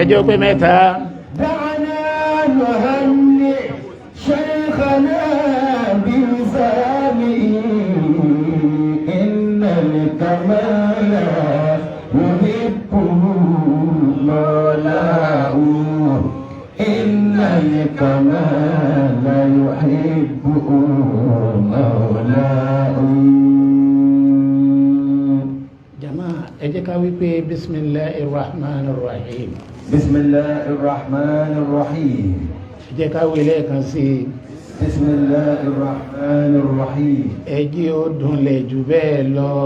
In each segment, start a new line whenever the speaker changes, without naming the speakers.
Ẹjọ́ pé mẹ́ta.
دعنا نهنئ شيخنا بوسامه، إن الكمال يحبه مولاه، إن الكمال يحبه مولاه.
Jama, ẹ jẹ́ ká wí pé bisimilahi rahman rahim.
بسم الله الرحمن الرحيم.
Ẹ jẹ́ ká wí lẹ́ẹ̀kan sí i.
بسم الله الرحمن الرحيم.
Ẹ jẹ́ ó dunlẹ̀ jù bẹ́ẹ̀ lọ.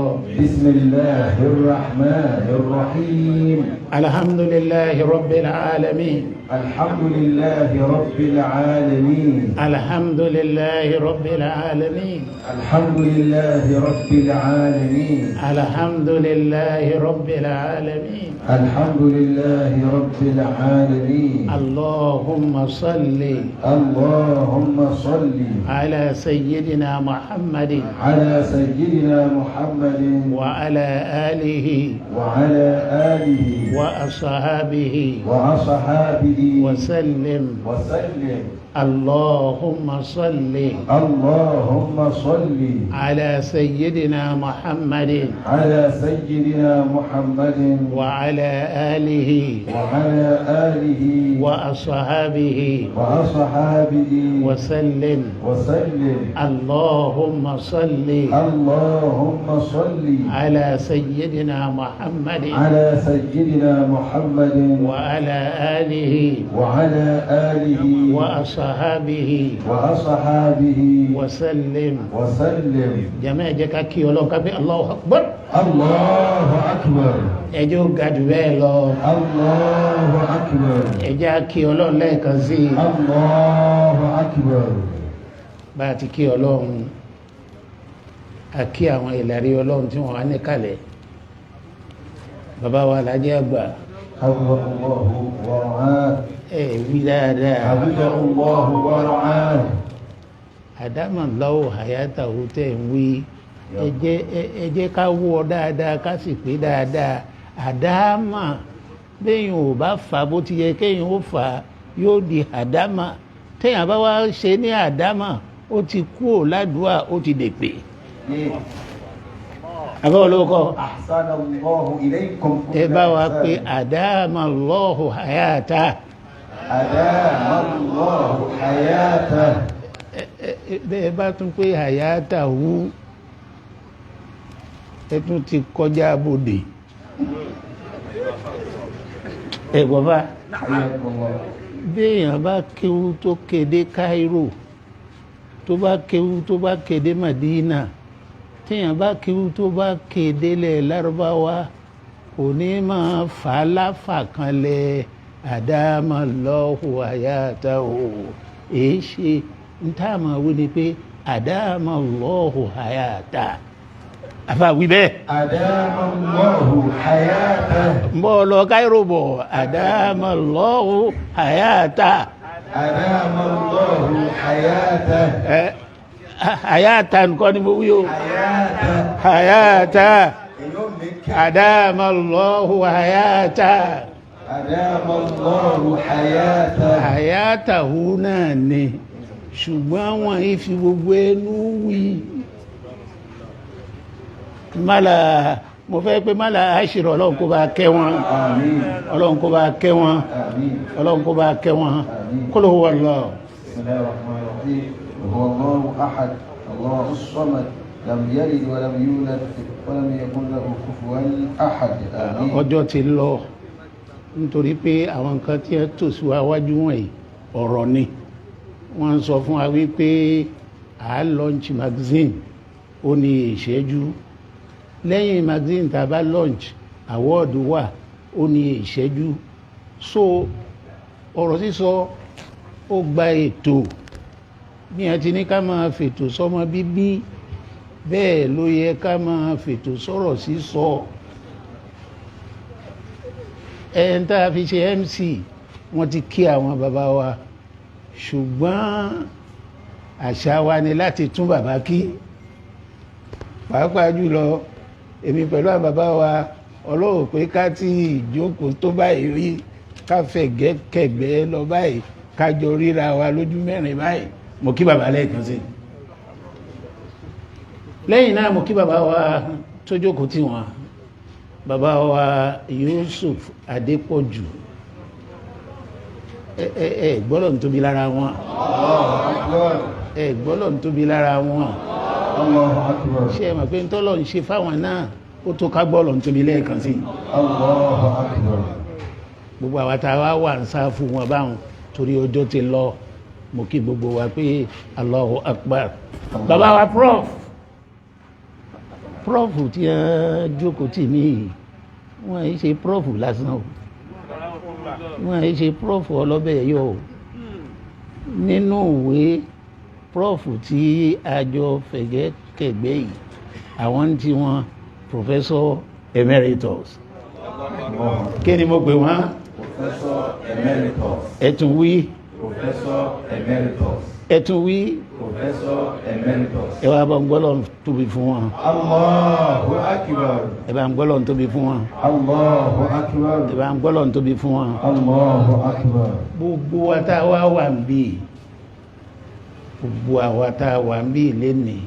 بسم الله الرحمن الرحيم.
Alhamdulillahi rabbil alamin.
الحمد لله رب العالمين.
Alhamdulillahi rabbil alamin.
الحمد لله رب العالمين.
Alhamdulillahi rabbil alamin.
الحمد لله رب العالمين.
Allahumma salli
اللهم صل
ala sayyidina Muhammadin
على سيدنا محمد
wa ala alihi
وعلى آله
wa ashabihi
وأصحابه
wa sallim.
وسلم.
Allahumma salli
اللهم صل
على سيدنا محمد
على سيدنا محمد
وعلى آله
وعلى آله
وأصحابه
وأصحابه
وسلم.
وسلم.
اللهم صل
اللهم صل
على سيدنا محمد
على سيدنا محمد
وعلى آله
وعلى آله
وأصحابه
وأصحابه
وسلم.
وسلم.
Jàmáà, ẹ jẹ́ ká kí Ọlọ́run, ká bí Allahu Akbar.
الله أكبر.
Ẹ jẹ́ ó ga jù bẹ́ẹ̀ lọ.
الله أكبر.
Ẹ jẹ́ á kí Ọlọ́run lẹ́ẹ̀kan sí i.
الله أكبر.
Bá a ti kí Ọlọ́run, a kí àwọn ìlàrí Ọlọ́run tí wọ́n wá níkàlẹ̀, bàbá wa làjẹ́ àgbà.
حفظه الله ورعاه.
Ẹ wí dáadáa.
حفظه الله ورعاه.
Àdámà lọ́wọ́ àyàtàwò tẹ̀ ń wí, ẹ jẹ́ ká wọ́ dáadáa, ká sì pé dáadáa. Àdámà, béèyàn ò bá fà bó ti yẹ kéèyàn ó fà, yóò di àdámà. Téèyàn bá wá ṣe ní àdámà, ó ti kú ò ládùúà, ó ti dèpè. Àbá olóko.
أحسن الله إليكم.
Ẹ bá wa pé àdámà lọ́hù àyàtà.
أدام الله حياته.
Bẹ́ẹ̀ bá tún pé àyàtà wú, ẹ tún ti kọjá bodè. Ẹ gbọ́ bá.
حياكم الله.
Béèyàn bá kéwú tó kéde Cairo, tó bá kéwú tó bá kéde Madina, téèyàn bá kéwú tó bá kéde lẹ̀ Lárúbáwá, kò ní máa fà á láfà kan lẹ̀ àdámà lọ́hù àyàtà o. Èé ṣe ń tá a máa wí ni pé àdámà lọ́hù àyàtà. Àfa wí bẹ́ẹ̀.
أدام الله حياته.
Ń bọ́ lọ Cairo bọ̀, àdámà lọ́hù àyàtà.
أدام الله حياته.
Ẹ àyàtà nǹkan ni mo wí o.
حياته.
Àyàtà. Àdámà lọ́hù àyàtà.
أدام الله حياته.
Àyàtàhù náà ni, ṣùgbọ́n wọ́n yìí fi gbogbo ẹnu wí. Mala mo fẹ́ pé mala àṣírò, Ọlọ́run kó bá kẹ́ wọn.
آمين.
Ọlọ́run kó bá kẹ́ wọn.
آمين.
Ọlọ́run kó bá kẹ́ wọn. Qul huwa Allah.
بسم الله الرحمن الرحيم. هو الله أحد، الله الصمد، لم يلد ولم يولد ولم يكن له كفوا أحد. آمين.
Ọjọ́ ti lọ, nítorí pé àwọn nǹkan tí ẹ tò sí wa wájú wọ̀nyí, ọ̀rọ̀ ni wọ́n ń sọ fún wa wípé à á launch magazine, ó ní ìṣẹ́jú. Lẹ́yìn magazine tá a bá launch, award wà, ó ní ìṣẹ́jú. So ọ̀rọ̀ sísọ, ó gba ètò. Bí a ti ní ká máa fètò sọ́mọ bíbí, bẹ́ẹ̀ ló yẹ ká máa fètò sọ̀rọ̀ sísọ. Ẹn tá a fi ṣe MC, wọ́n ti kí àwọn bàbá wa, ṣùgbọ́n àṣà wa ni láti tún bàbá kí, pàápàá jùlọ èmi pẹ̀lú àwọn bàbá wa. Ọlọ́run pé ká tí ìjókòó tó báyìí rí. káfẹ̀gẹ́ kẹ̀gbẹ́ lọ báyìí, kájọ ríra wa lójú mẹ́rin báyìí. Mo kí bàbá lẹ́ẹ̀kan sí. Lẹ́yìn náà mo kí bàbá wa tó jókòó tì wọ́n, bàbá wa Yusuf Adépọ̀jù. Ẹ ẹ ẹ gbọ́dọ̀ ń tóbi lára wọn. Ẹ gbọ́dọ̀ ń tóbi lára wọn.
Allahu Akbar.
Ṣé ẹ mọ̀ pé ntọ́lọ̀ ń ṣe fáwọn náà ó tó ká gbọ́dọ̀ ń tóbi lẹ́ẹ̀kan sí.
Allahu Akbar.
Gbogbo àwa tá a wá wà ń sá fún wọn báwọn torí ọjọ́ ti lọ, mo kí gbogbo wa pé Allahu Akbar. Bàbá wa prof tí wọ́n jókòó tì mí yìí, wọ́n yìí ṣe prof lásán o, wọ́n yìí ṣe prof ọlọ́bẹ̀ yọ o. Nínú ìwé prof tí àjọ fẹ̀gẹ́kẹ̀gbẹ́ yìí, àwọn ń tí wọn professor emeritus. Kí ni mo pè wọ́n?
Professor Emeritus.
Ẹ tún wí.
Professor Emeritus.
Ẹ tún wí.
Professor Emeritus.
Ẹ wá bá ń gbọ́lọ̀ tóbi fún wọn.
Allahu Akbar.
Ẹ bá ń gbọ́lọ̀ tóbi fún wọn.
Allahu Akbar.
Ẹ bá ń gbọ́lọ̀ tóbi fún wọn.
Allahu Akbar.
Gbogbo wa tá a wá wà ń bí, gbogbo àwa tá a wà ń bí lénìí,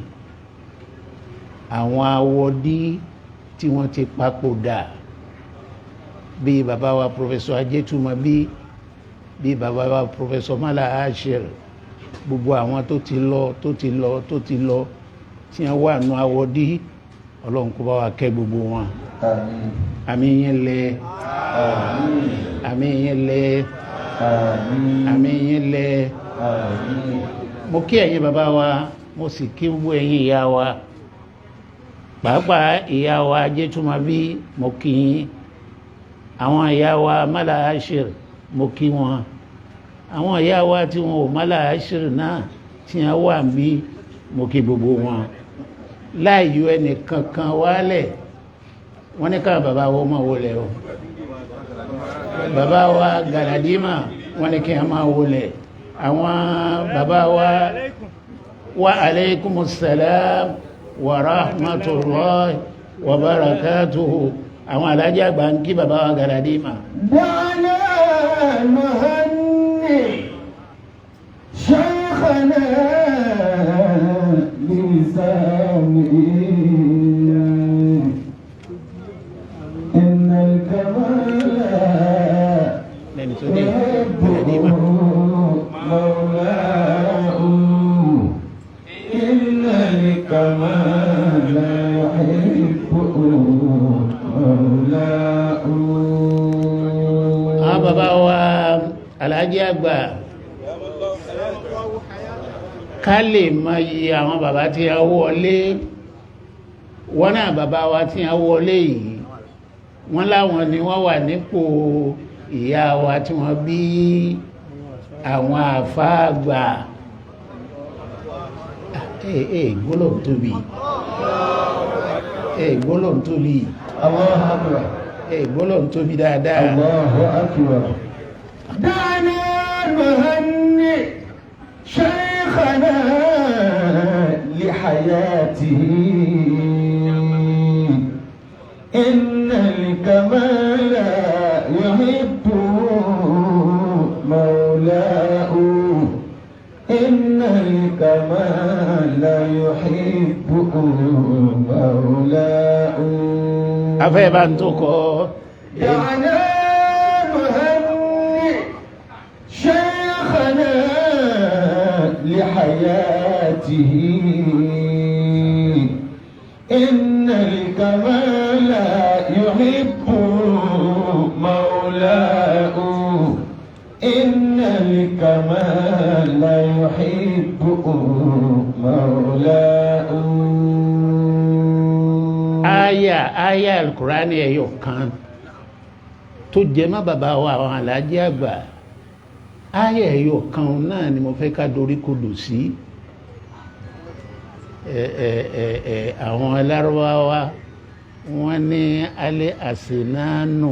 àwọn awọdí tí wọ́n ti papòdà bíi bàbá wa Professor Ajétúmọ̀bí, bíi bàbá wa Professor Mala Ashir, gbogbo àwọn tó ti lọ tó ti lọ tó ti lọ tí wọ́n wà nù awọdí, Ọlọ́run kó bá wa kẹ́ gbogbo wọn.
Àmín.
Àmín yẹn lẹ.
Àmín.
Àmín yẹn lẹ.
Àmín.
Àmín yẹn lẹ.
Àmín.
Mo kí ẹ̀yin bàbá wa, mo sì kí gbogbo ẹ̀yin ìyá wa, pàápàá ìyá wa Ajétúmọ̀bí, mo kí yín. Àwọn ìyá wa Mala Ashir, mo kí wọn. Àwọn ìyá wa tí wọn ò Mala Ashir náà tí wọn wà ń bí, mo kí gbogbo wọn láì yọ ẹnì kankan wálẹ̀. Wọ́n ní ká bàbá wa máa wọlé o, bàbá wa Galadima, wọ́n ní kí a máa wọlé. Àwọn bàbá wa, wa alaikumus salam wa rahmatullahi wa barakatuhu. Àwọn alájà àgbà ń kí bàbá wa Galadima.
دعنا نهني شيخنا لسانه، إن الكمال
Lẹ́ni tó dé Galadima.
مولاه، إن الكمال يحب مولاه.
Àwọn bàbá wa alájà àgbà, ká lè mọ iye àwọn bàbá tí a wọlé wọ́n náà, bàbá wa tí a wọlé yìí, wọ́n láwọn ni wọ́n wà nípò ìyá wa tí wọ́n bí àwọn àfáàgbà. Ẹ ẹ gbọ́dọ̀ tóbi, ẹ gbọ́dọ̀ tóbi.
الله أكبر.
Ẹ gbọ́dọ̀ tóbi dáadáa.
الله أكبر. دعنا نهنئ شيخنا لحياته، إن الكمال يحب مولاه، إن الكمال يحب مولاه.
Afẹ́ bá ń tó kọ́.
دعنا نهنئ شيخنا لحياته، إن الكمال يحب مولاه، إن الكمال يحب مولاه.
Aya aya alukurani ẹyọ kan tó jẹ mọ́ bàbá wa àwọn aláàjì àgbà, aya ẹyọ kan náà ni mo fẹ́ ká dorí kodò sí. Ẹ ẹ ẹ ẹ àwọn alárúbáwá wọ́n ní alẹ́ àsìnánù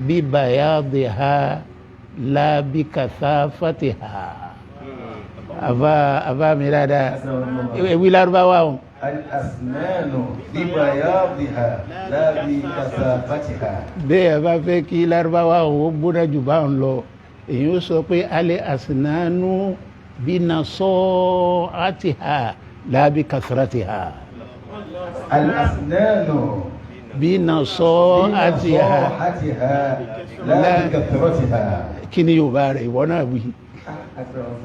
bí bayadiha lábí kàtà fatiha. Àfa àfa mi dáadáa, ewì lárúbáwá o.
الأسنان ببياضها لا بكثافتها.
Bẹ́ẹ̀ bá fẹ́ kí lárúbáwá òun gbóná jù bá ń lọ, èyí ó sọ pé alẹ́ àsìnánú bí na sọ àti ha lábí kàsírátì ha.
الأسنان
Bí na sọ àti ha
بنصاحتها لا بكثرتها.
Kí ni Yorùbá rẹ̀ ìwọ náà wí?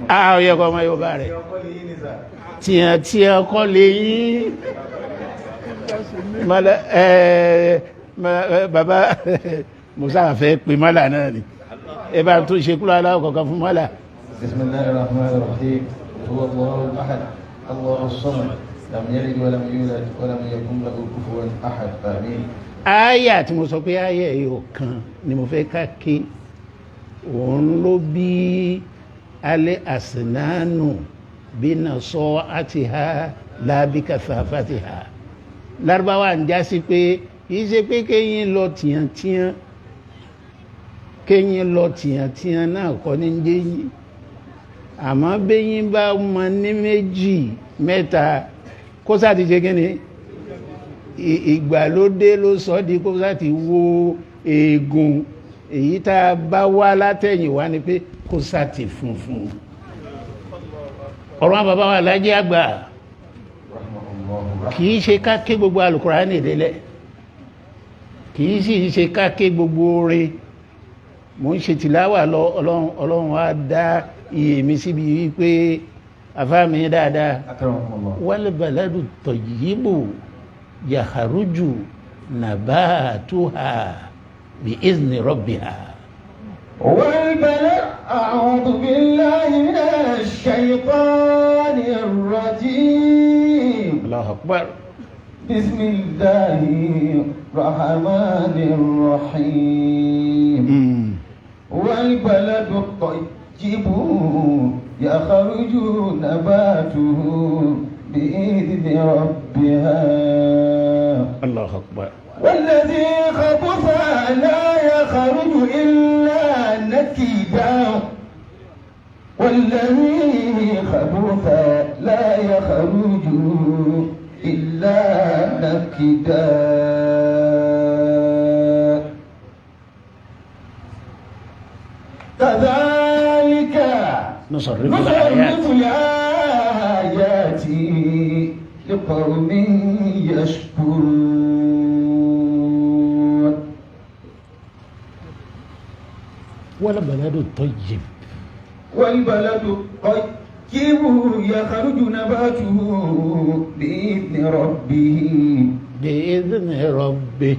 A ò yẹ kó ọmọ Yorùbá rẹ̀ tiẹ̀ tiẹ̀ kọ́ lè yín mala ẹ baba musa fẹ́ pè mala náà ni ẹ bá tún ṣe kúrò aláwọ̀ kọ̀ọ̀kan fún mala.
بسم الله الرحمن الرحيم هو الله أحد الله الصمد لم يلد ولم يولد ولم يكن له كفوا أحد آمين.
Aya tí mo sọ pé aya yìí kan ni mo fẹ́ ká ké, òun ló bí alẹ́ àsìnánù bí na sọ àti ha lábí kàfàfà ti ha. Lárúbáwá ń já sí pé kì í ṣe pé kéyìn lọ tìyàntìyàn, kéyìn lọ tìyàntìyàn náà kọ́ ní jẹ́yìn, àmọ́ béyìn bá mọ ní méjì mẹ́ta kó sáà ti ṣe kí ni ìgbàlódé ló sọ di kó sáà ti wo eegun. Èyí tá a bá wá látẹ̀yìn wá ni pé kó sáà ti funfun. Ọ̀rọ̀ àwọn bàbá wa lájẹ́ àgbà kì í ṣe ká ké gbogbo Al-Kùránì délẹ̀, kì í sì ṣe ká ké gbogbo oore. Mò ń ṣe tìláwà lọ, Ọlọ́run á dá iye mi síbi wípé afáàmì dáadáa. Wal baladu tayyibu yaharuju nabatuha bi izni rabbiha.
والبلد أعوذ بالله من الشيطان الرجيم.
Allahu akbar.
بسم الله الرحمن الرحيم. والبلد الطيب يخرج نباته بإذن ربها.
Allahu akbar.
والذي خبث لا يخرج إلا نكدا والذي خبث لا يخرج إلا نكدا. كذلك
نصرف الآيات
نصرف الآيات لقوم يشكرون.
والبلد الطيب
والبلد الطيب يخرج نباته بإذن ربه.
بإذن ربه.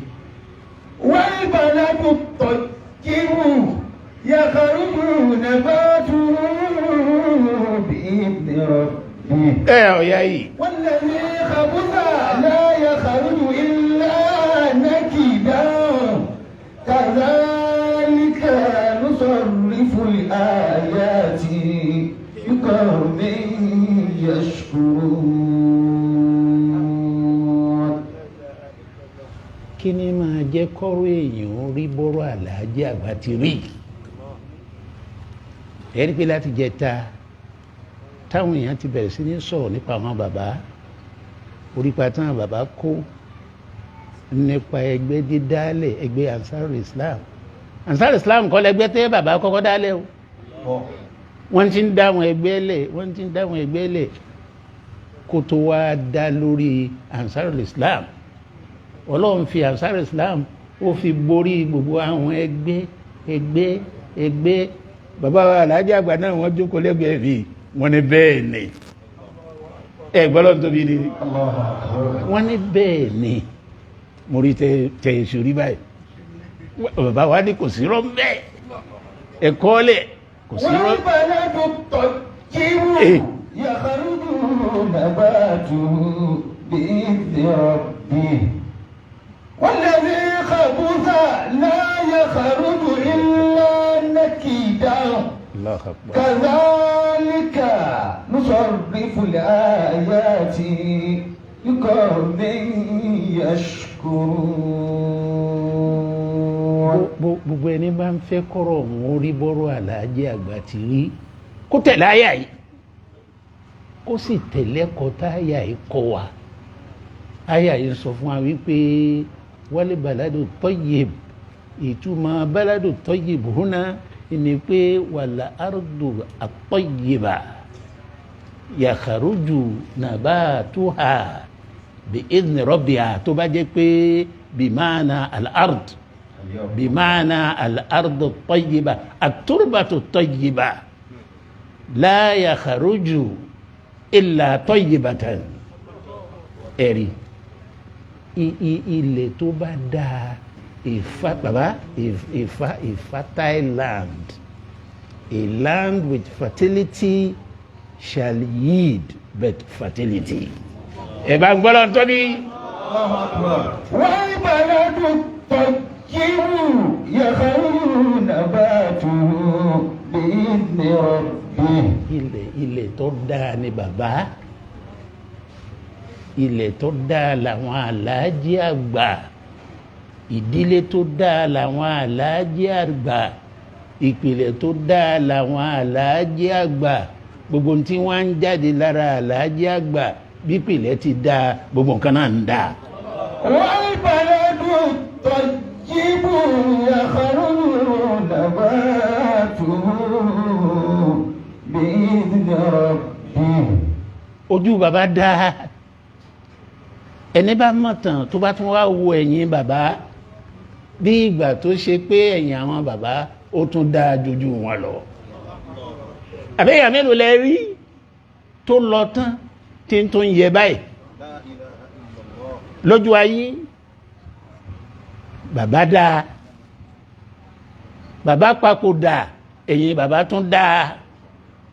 والبلد الطيب يخرج نباته بإذن ربه.
Ẹ ọ̀yá yìí.
والذي خبث لا يخرج إلا نكدا كذلك نصرف الآيات لقوم يشكرون.
Kí ni máa jẹ́ kọ́rọ̀ èèyàn rí bọ́rọ̀ àlàájì àgbà ti rí? Ẹ̀rí pé láti jẹta táwọn èèyàn ti bẹ̀rẹ̀ sí ní sọ̀rọ̀ nípa àwọn bàbá, orípa táwọn bàbá kó nípa ẹgbẹ́ dídálẹ̀, ẹgbẹ́ Ansarul Islam. Ansarul Islam kọ́ lẹ́gbẹ́ tẹ́ bàbá kọ́kọ́ dálẹ̀ o. Wọ́n ti ń dá àwọn ẹgbẹ́ lẹ̀, wọ́n ti ń dá àwọn ẹgbẹ́ lẹ̀ kó tó wá dá lórí Ansarul Islam. Ọlọ́run fi Ansarul Islam, ó fi borí gbogbo àwọn ẹgbẹ́ ẹgbẹ́ ẹgbẹ́. Bàbá wa Alhaji àgbà náà wọ́n jókòó lẹ́gbẹ̀ẹ́ mi, wọ́n ní bẹ́ẹ̀ ni. Ẹ gbọ́dọ̀ tóbi ni wọ́n ní bẹ́ẹ̀ ni. Mo rí tẹ èso rí báyìí. Bàbá wa ní kò sí rọ́ bẹ́ẹ̀, ẹ̀kọ́ lẹ̀ kò sí rọ́.
والبلد الطيب يخرج نباته بإذن ربه والذي خبث لا يخرج إلا نكدا.
Allahu akbar.
كذلك نصرف الآيات لقوم يشكرون.
Gbogbo ẹni bá ń fẹ́ kọ́rọ̀ òun ó rí bọ́rọ̀ Àlàájì àgbà ti rí, kó tẹ̀lé àyà yìí, kó sì tẹ̀lé ẹ̀kọ́ táyà yìí kọ́ wa. Àyà yìí sọ fún wa wípé wal baladu tayyib, ìtumọ̀ baladu tayyib húnà ni pé wal ardu at-tayyiba yakhruju nabatuha bi idhni rabbiha. Tó bá jẹ́ pé bimaana al-ard, bimaana al-ard at-tayyiba, at-turbatu at-tayyiba la yakhruju illa tayyibatan. Ẹ̀rí ilẹ̀ tó bá dáa, ìfà bàbá ìfà, a fertile land, a land with fertility shall yield but fertility. Ẹ bá ń gbọ́dọ̀ tóbi.
والبلد الطيب يخرج نباته بإذن ربه.
Ilẹ̀ tó dáa ni bàbá, ilẹ̀ tó dáa làwọn aláàjì àgbà, ìdílé tó dáa làwọn aláàjì àgbà, ìpìlẹ̀ tó dáa làwọn aláàjì àgbà. Gbogbo tí wọ́n ń jáde lára aláàjì àgbà, bípìlẹ̀ ti dáa, gbogbo nǹkan náà ń dáa.
والبلد الطيب يخرج نباته بإذن ربه.
Ojú bàbá dáa. Ẹni bá mọ̀ tán, tó bá tún wá wo ẹ̀yìn bàbá, bí ìgbà tó ṣe pé ẹ̀yìn àwọn bàbá ó tún dáa jojú wọn lọ. Àbẹ́yà mélòó lẹ rí tó lọ tán tí ń tún yẹ báyìí lójú ayé? Bàbá dáa, bàbá papòdà, ẹ̀yìn bàbá tún dáa.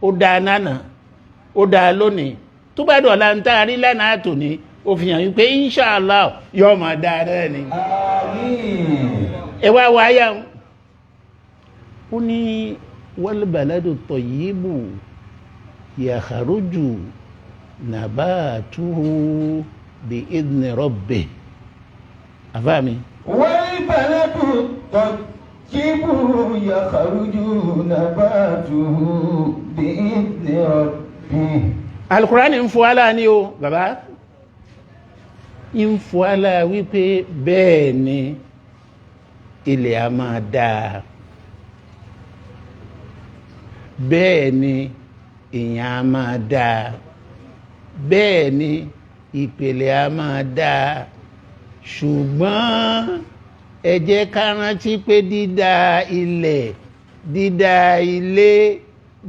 Ó dáa nánà, ó dáa lónìí, tó bá dọ̀la ń tá a rí lánàá tòní, ó fi hàn wípé inṣàlá yóò máa dáa náà ni.
آمين.
Ẹ wá wáyà, ó ní wal baladu tayyibu yakhruju nabatuhu bi idhni rabbih. Àfáà mi.
والبلد الطيب يخرج نباته بإذن ربه.
Alukurani ń fọ ala ni o, baba ń fọ ala wípé bẹ́ẹ̀ ni ilẹ̀ a máa dáa, bẹ́ẹ̀ ni èèyàn a máa dáa, bẹ́ẹ̀ ni ìpìlẹ̀ a máa dáa. Ṣùgbọ́n ẹ jẹ́ ká rántí pé dídá ilẹ̀, dídá ilé,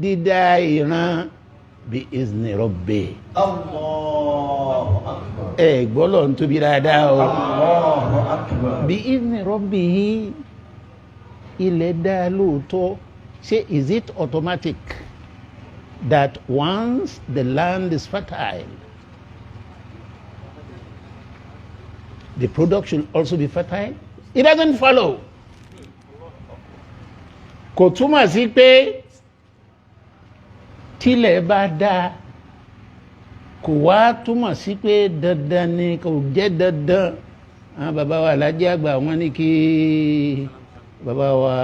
dídá ìran, bí izni rabbi.
الله أكبر.
Ẹ gbọ́ lọ́n tóbi dáadáa o.
الله أكبر.
Bí izni rabbi yìí, ilẹ̀ dá lóòótọ́. Ṣé is it automatic that once the land is fertile, the product should also be fertile? It doesn't follow. Kò túmọ̀ sí pé tílẹ̀ bá dáa, kò wá túmọ̀ sí pé dandan ni, kò jẹ́ dandan. Àwọn bàbá wa alájẹ àgbà, wọn ní kí bàbá wa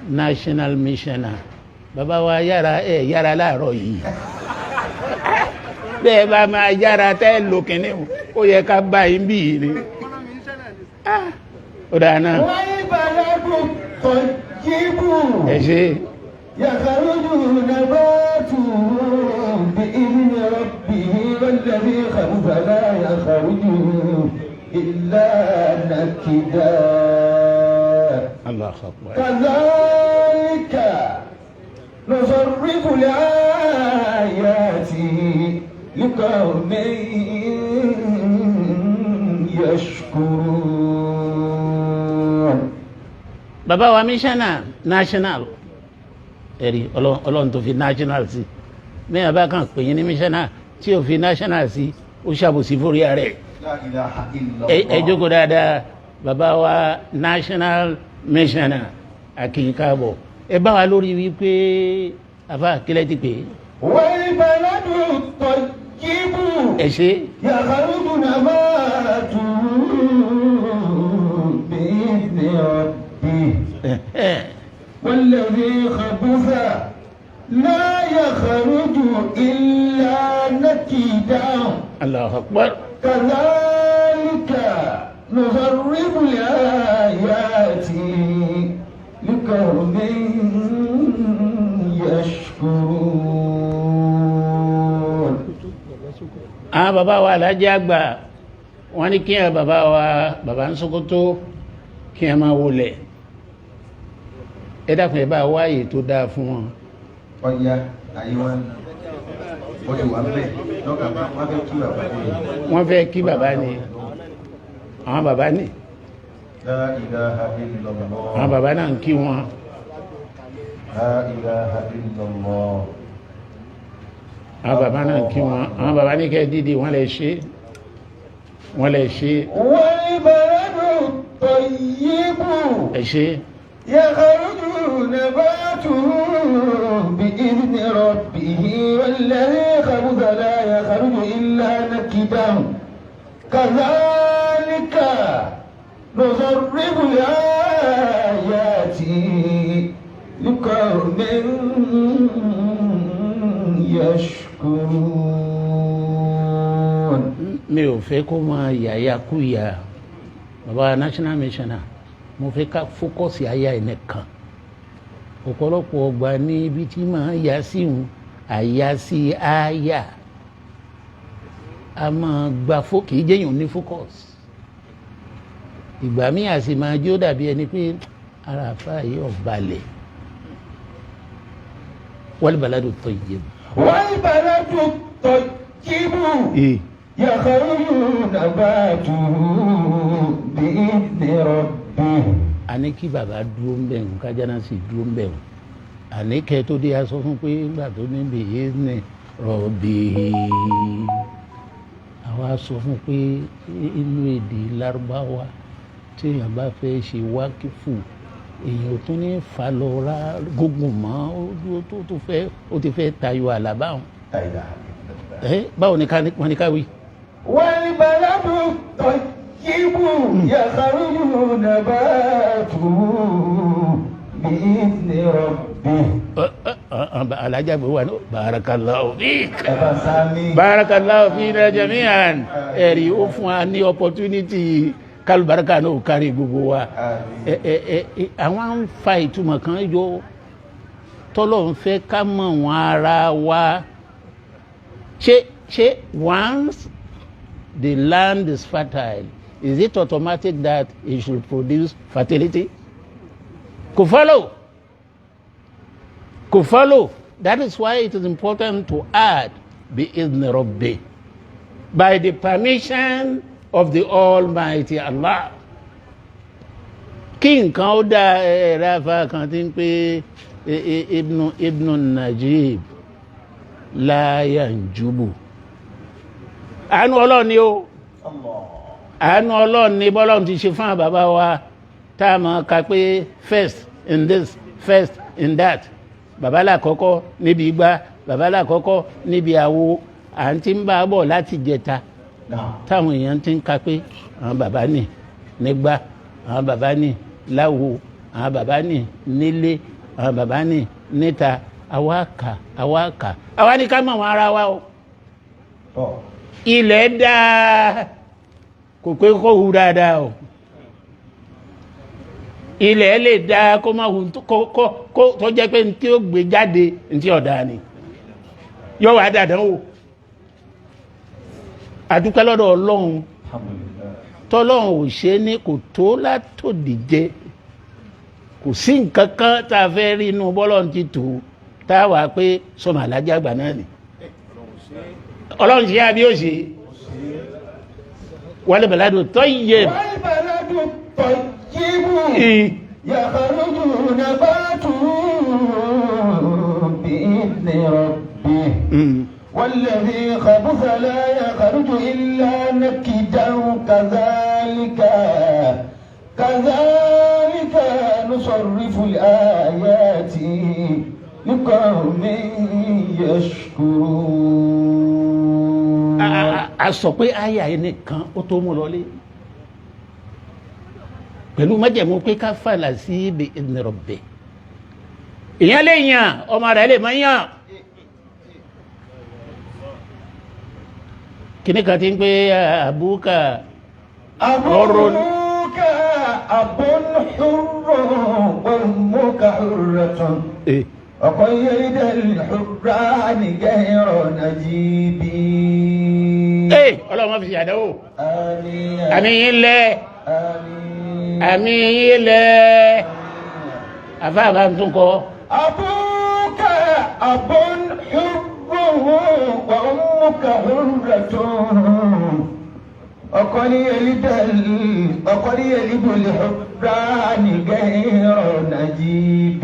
national missioner, bàbá wa yára, ẹ yára láàárọ̀ yìí. Bẹ́ẹ̀ bá máa yára tẹ́ lò kínní o, ó yẹ ká bá yín bí yìí ni. Ah, ó dáa náà.
والبلد الطيب
Ẹ ṣe.
يخرج نباته بإذن ربه والذي خبث لا يخرج إلا نكدا.
الله أكبر.
كذلك نصرف الآيات لقوم يشكرون.
Bàbá wa missioner national, ẹ̀rí Ọlọ́run tó fi national sí mẹ́rin bá kàn pè yín ní missioner tí ò fi national sí, ó ṣàbòsí fórí rẹ̀.
لا إله إلا
Ẹ jókòó dáadáa. Bàbá wa national missioner, akínkàbọ̀, ẹ bá wa lórí wípé àfa kílẹ̀ ti pè é.
والبلد الطيب
Ẹ ṣe.
يخرج نباته بإذن ربه والذي خبث لا يخرج إلا نكدا.
الله أكبر.
كذلك نصرف الآيات لقوم يشكرون.
Àwọn bàbá wa alájẹ àgbà, wọ́n ní kí ẹ bàbá wa, bàbá ń Sókótó, kí ẹ máa wọlé. Ẹ dákun, ẹ bá wáyè tó dáa fún wọn.
Ọ̀ya ayé wa ó ti wà bẹ́ẹ̀ lọ́kàn, wọ́n fẹ́ kí bàbá ní.
Wọ́n fẹ́ kí bàbá ni, àwọn bàbá ni.
La ilaha illallah.
Àwọn bàbá náà ń kí wọn.
La ilaha illallah.
Àwọn bàbá náà ń kí wọn. Àwọn bàbá ní kẹ́ dídì, wọ́n lè ṣe, wọ́n lè ṣe.
والبلد الطيب
Ẹ ṣe.
يخرج نباته بإذن ربه والذي خبث لا يخرج إلا نكدا كذلك نصرف الآيات لقوم يشكرون.
Mi ò fẹ́ kó máa yàyà kúyà. Bàbá national missioner, mo fẹ́ ká focus àyà ẹ̀ nìkan. Ọ̀pọ̀lọpọ̀ ọgbà ní ibi tí máa yà sí òun, àyà sí àyà a máa gba fó, kì í jẹ́yàn ní focus. Ìgbà míì a sì máa jó dàbí ẹni pé ara àfa yìí ò balẹ̀. Wal baladu tayyib.
والبلد الطيب يخرج نباته بإذن ربه.
Àní kí bàbá dúró ń bẹ̀ ń kájá sì dúró ń bẹ̀ ń. Àní kẹ́ tó dé, a sọ fún pé nígbà tó ní بإذن ربه, àwa sọ fún pé inú èdè Lárúbáwá, tí èèyàn bá fẹ́ ṣe wákìfù, èèyàn ò tún ní fa lọ rá gógùn mọ́. Ó tó fẹ́, ó ti fẹ́ tayọ àlà báwọn.
La ilaha illallah.
Ẹ báwo ni ká wọn ni ká wí?
والبلد الطيب يخرج نباته بإذن ربه.
Alájàgbé wà ní barakallahu fik.
Ẹ bá sáámi.
Barakallahu fina jami'an. Ẹ̀rí ó fún wa ní opportunity kálùbáríkà náà ó kárí gbogbo wa.
Àmín.
Ẹ ẹ ẹ, àwọn ń fa ìtumọ̀ kan yọ tọ́lọ̀ ń fẹ́ ká mọ̀ wọn ara wa. Ṣé once the land is fertile, is it automatic that it should produce fertility? Kò follow, kò follow. That is why it is important to add بإذن ربه, by the permission of the Almighty Allah. Kí nǹkan ó dá ẹ̀rẹ́ afa kan tí ń pé ibnu Najib لا ينجب. Àánú Ọlọ́run ni ó, àánú Ọlọ́run ni. Bọ́lọ́run ti ṣe fún àwọn bàbá wa tá a mọ̀ ká pé first in this, first in that, bàbá làkọ́kọ́ níbi igbá, bàbá làkọ́kọ́ níbi àwo, à ń ti ń bá a bọ̀ láti jẹta táwọn èèyàn ti ń ka pé àwọn bàbá ní nígbà, àwọn bàbá ní láwo, àwọn bàbá ní nílé, àwọn bàbá ní níta. Àwa kà, àwa kà, àwa ní ká mọ̀ wọn ara wa o. Ilẹ̀ dáa kò pé kó hu dáadáa o. Ilẹ̀ lè dáa kó má hu, kó tó jẹ́ pé ntí ó gbé jáde, ntí ọ̀dà ni yóò wá dàdán o. Àdúpẹ́ lọ́dọ̀ Ọlọ́run tọ́lọ́run ò ṣe ní kò tó látòdìjẹ. Kò sí nǹkan kan tá a fẹ́ rí inú bọ́lọ́run ti tò tá a wà pé sọmọ alájà àgbà náà ni Ọlọ́run ṣe àbí ó ṣe. والبلد الطيب.
والبلد الطيب يخرج نباته بإذن ربه والذي خبث لا يخرج إلا نكدا كذلك نصرف الآيات لقوم يشكرون.
A sọ pé àyà yìí nìkan ó tó mú lọlé pẹ̀lú májẹ̀mú pé ká fàlà sí بإذن ربه. Èèyàn lè yàn, ọmọ rẹ̀ lè máa yàn. Kíní kan ti ń pé àbúkà.
أبوك أب حر وأمك حرة وقيد الحران غير نجيب.
Ee, ọlọ́run fi ṣàdánwò.
آمين.
Àmì yín lẹ.
آمين.
Àmì yín lẹ. Àfa àbá ń tún kọ.
أبوك أب حر وأمك حرة وقد يلد وقد يلد الحران غير نجيب.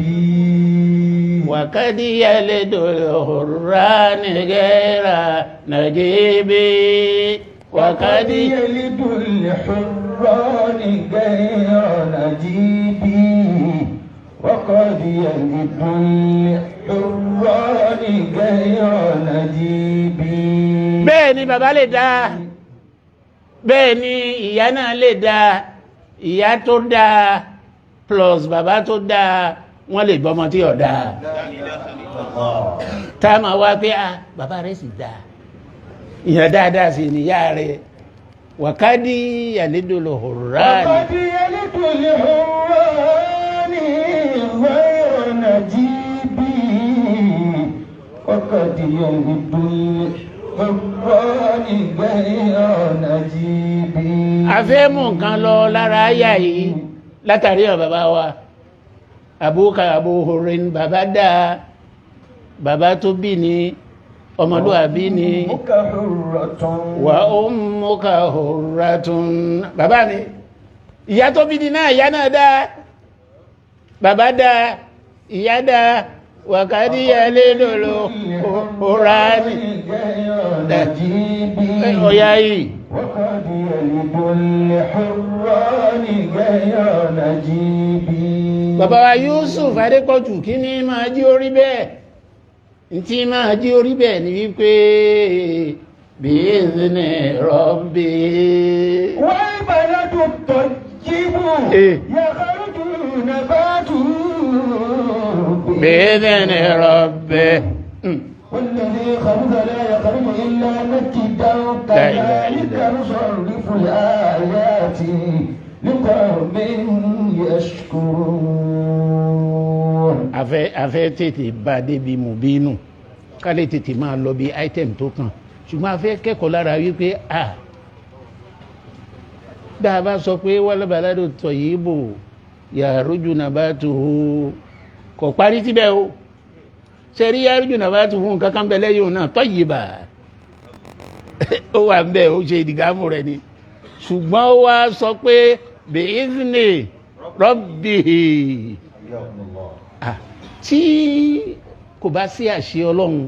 وقد يلد الحران غير نجيب.
وقد
وقد
يلد الحران غير نجيب وقد يلد الحران غير نجيب.
Bẹ́ẹ̀ ni bàbá lè dáa, bẹ́ẹ̀ ni ìyá náà lè dáa. Ìyá tó dáa plus bàbá tó dáa, wọ́n lè gbọ́mọ tí ò dáa, tá a máa wá pé ah, bàbá rẹ̀ sì dáa, ìyẹn dáadáa sì níyà rẹ̀. وقد يلد الحران.
وقد يلد الحران غير نجيب وقد يلد الحران غير نجيب.
A fẹ́ mú nǹkan lọ lára àyà yìí látàrí ọ̀ bàbá wa àbúkà àbúhùrin. Bàbá dáa, bàbá tó bí ni ọmọlúwàbí ni.
أمك حرة.
وأمك حرة. Bàbá mi, ìyá tó bí ni náà, ìyá náà dáa, bàbá dáa, ìyá dáa. وقد يلد الحران.
غير نجيب.
Ọ̀yá yìí.
وقد يلد الحران غير نجيب.
Bàbá wa Yusuf Adépọ̀jù, kí ni máa jí orí bẹ́ẹ̀? Ntí máa jí orí bẹ́ẹ̀ ni wípé بإذن ربه.
والبلد الطيب يخرج نباته
بإذن ربه.
والذي خبث لا يخرج إلا نكدا.
لا إله
كذلك
إلا
نصرف الآيات لقوم يشكرون.
Afẹ́ tètè bá débi mùbínú ká lè tètè máa lọ bí item tó kàn, ṣùgbọ́n afẹ́ kẹ́kọ̀ọ́ lára wípé a dá a bá sọ pé والبلد الطيب يخرج نباته, kò parí síbẹ̀ o. Sẹ́rí يخرج نباته, nǹkan kan bẹ lẹ́yìn òun náà, طيبا ó wà ń bẹ̀, ó ṣe ìdìgámù rẹ̀ ni, ṣùgbọ́n ó wá sọ pé بإذن ربه. Ah, tí kò bá sí àṣẹ Ọlọ́run,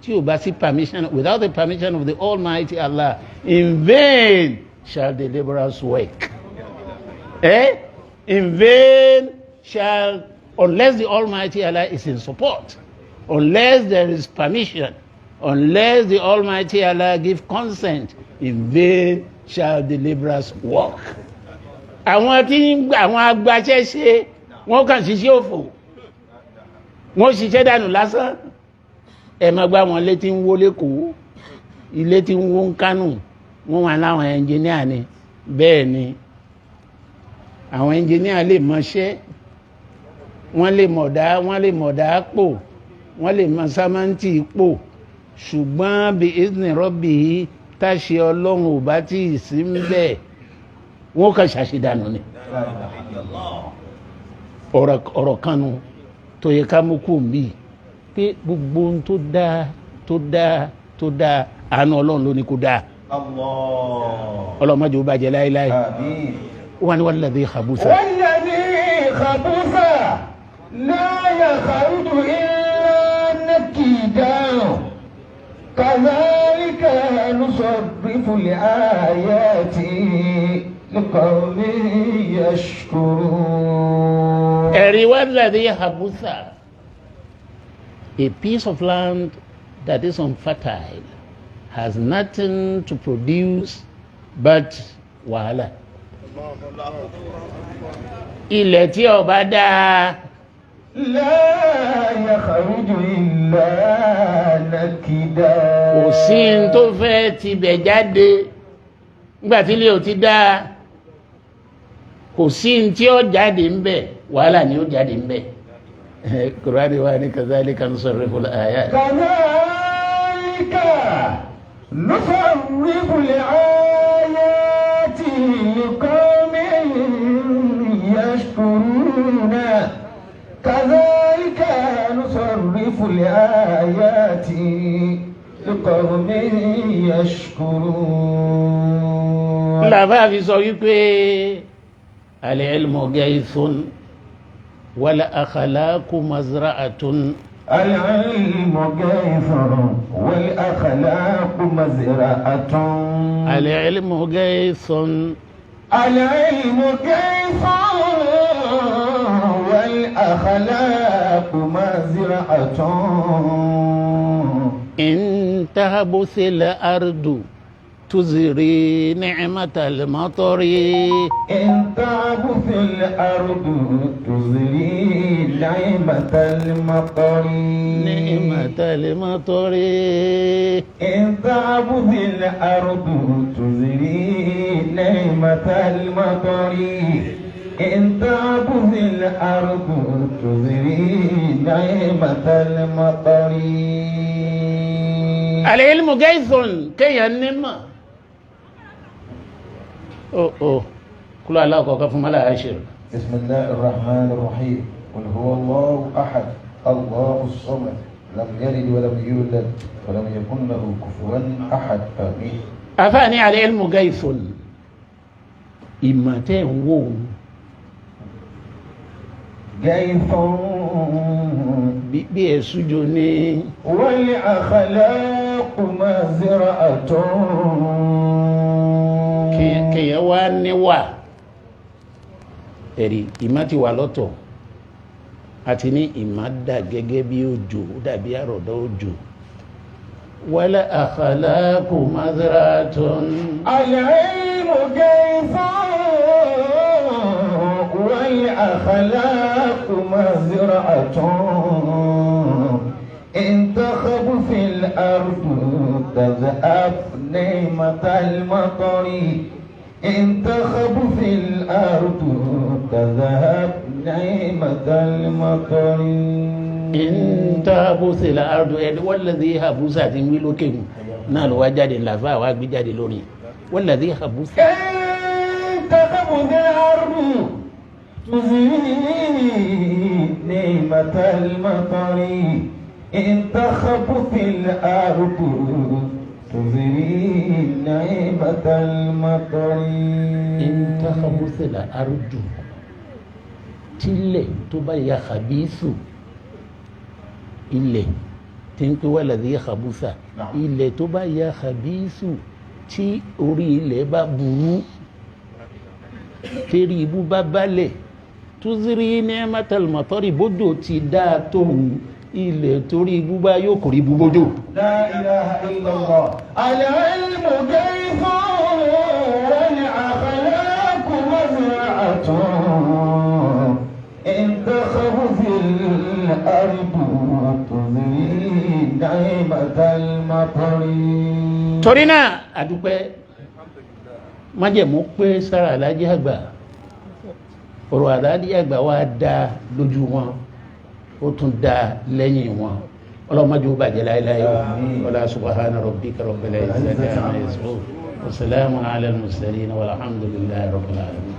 tí ò bá sí permission, without the permission of the Almighty Allah, in vain shall the laborers work, eh? In vain shall, unless the Almighty Allah is in support, unless there is permission, unless the Almighty Allah give consent, in vain shall the laborers work. Àwọn tí ń gbà, àwọn agbaṣẹ́ṣe, wọ́n kàn ṣiṣẹ́ òfò, wọ́n ṣiṣẹ́ dànù lásán. Ẹ máa gbá wọn létí ń wó lẹ́kọ̀ọ́, ilé tí ń wó ń Kánò, wọ́n wà láwọn ẹnjìníà ni. Bẹ́ẹ̀ ni, àwọn ẹnjìníà lè mọṣẹ́, wọ́n lè mọ̀dá, wọ́n lè mọ̀dá pò, wọ́n lè mọ sámántì pò, ṣùgbọ́n بإذن ربه, táṣe Ọlọ́run ò bá tí ì sí ń bẹ́ẹ̀, wọ́n kàn ṣàṣedànù ni. Ọ̀rọ̀ kanu tó yẹ ká mú kú mi pé gbogbo ohun tó dáa, tó dáa, tó dáa, àánú Ọlọ́run ló ní kó dáa.
Allah.
Ọlọ́run má jẹ́ ó bàjẹ́ láéláé.
آمين.
Wọ́n ní والذي خبث.
والذي خبث لا يخرج إلا نكدا كذلك نصرف الآيات لقوم يشكرون.
Ẹ̀rí والذي خبث, a piece of land that is unfertile has nothing to produce but wàhálà. Ilẹ̀ tí ó bá dáa,
لا يخرج إلا نكدا.
Kò Sí n tó fẹ́ tibẹ̀ jáde nígbà tí ilé ò ti dáa, kò sí n tí ó jáde ń bẹ̀, wàhálà ni ó jáde ń bẹ̀. Kùránì wa ní kazalika nusarriful ayat.
كذلك نصرف الآيات لقوم يشكرون. كذلك نصرف الآيات لقوم يشكرون.
Làbá fi sọ wípé al-ilmu gaythun wal akhlaqu mazra'atun.
العلم غيث والأخلاق مزرعة.
Al-ilmu gaythun.
العلم غيث والأخلاق مزرعة.
In tahbusil ardu tuzri ni'matal matari.
إن تعبث الأرض تزري نعمة المطر.
Ni'matal matari.
إن تعبث الأرض تزري نعمة المطر. إن تعبث الأرض تزري نعمة المطر.
Al-ilmu gaythun, kéèyàn nímọ̀. Ó ó kúlọ̀ aláwọ̀ fún mọ́lá àṣírí.
بسم الله الرحمن الرحيم. قل هو الله أحد، الله الصمد، لم يلد ولم يولد ولم يكن له كفوا أحد. آمين.
Àfáàní al-ilmu gaythun, ìmọ̀ tẹ́ ń wò ó
غيث.
Bí ẹ̀sùjò ní.
والأخلاق مزرعة.
Kéèyàn wá níwà ẹ̀rí, ìmọ̀ ti wà lọ́tọ̀, àti ní ìmọ̀ dà gẹ́gẹ́ bí òjò, ó dàbí àròdọ̀ òjò. Wal akhlaqu mazra'atun.
العلم غيث والأخلاق مزرعة. إن تخبث الأرض تذهب نعمة المطر. إن تخبث الأرض تذهب نعمة المطر.
In tahbusil ardu, ẹni walladhi habusa ti ń wí lókè mu náà ló wá jáde làfà wá gbé jáde lórí walladhi habusa.
إن تخبث الأرض تزري نعمة المطر. إن تخبث الأرض تزري نعمة المطر.
In tahbusil ardu, tílẹ̀ tó bá ya khabisu, ilẹ̀ tí ń pè walladhi khabusa, ilẹ̀ tó bá ya khabisu, tí orí ilẹ̀ bá burú, tẹ́rí ibú bá balẹ̀, tuziri ni'matal matari, bójò ti dáa tóun, ilẹ̀ torí ibú bá yóò kórè ibú bójò.
لا إله إلا الله. العلم غيث والأخلاق مزرعة. إن تخبث الأرض تزري نعمة المطر.
Torí náà, àdúpẹ́, májẹ̀mú pé sára alájí àgbà, ọ̀rọ̀ alájí àgbà wa dá lójú wọn, ó tún dá lẹ́yìn wọn. Ọlọ́mọdé ó bàjẹ́ láéláé o. Wala subhana rabbika rabbil izzati amma yasifun wa salamun ala al-mursalin walhamdulillahi rabbil alamin.